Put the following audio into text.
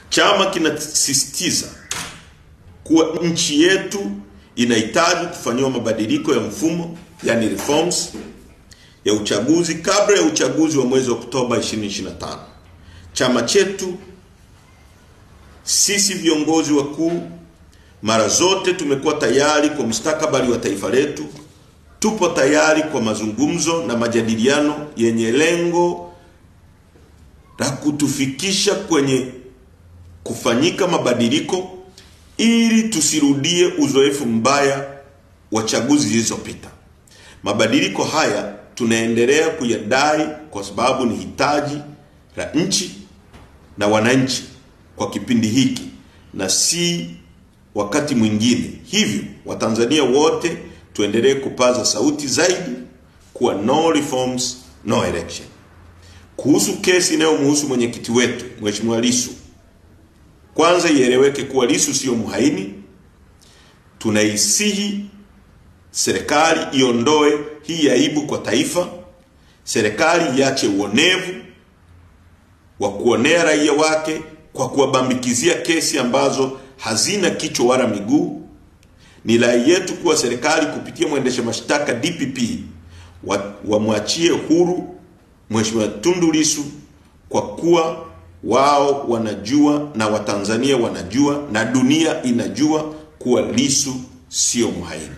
Chama kinasisitiza kuwa nchi yetu inahitaji kufanyiwa mabadiliko ya mfumo, yani reforms ya uchaguzi kabla ya uchaguzi wa mwezi Oktoba 2025. Chama chetu, sisi viongozi wakuu, mara zote tumekuwa tayari kwa mustakabali wa taifa letu. Tupo tayari kwa mazungumzo na majadiliano yenye lengo la kutufikisha kwenye kufanyika mabadiliko ili tusirudie uzoefu mbaya wa chaguzi zilizopita. Mabadiliko haya tunaendelea kuyadai kwa sababu ni hitaji la nchi na wananchi kwa kipindi hiki na si wakati mwingine. Hivyo Watanzania wote tuendelee kupaza sauti zaidi kuwa no reforms, no election. Kuhusu kesi inayomhusu mwenyekiti wetu Mheshimiwa Lissu, kwanza ieleweke kuwa Lissu sio muhaini. Tunaisihi serikali iondoe hii aibu kwa taifa. Serikali iache uonevu wa kuonea raia wake kwa kuwabambikizia kesi ambazo hazina kichwa wala miguu. Ni rai yetu kuwa serikali kupitia mwendesha mashtaka DPP wamwachie huru Mheshimiwa Tundu Lissu, kwa kuwa wao wanajua na Watanzania wanajua na dunia inajua kuwa Lissu sio muhaini.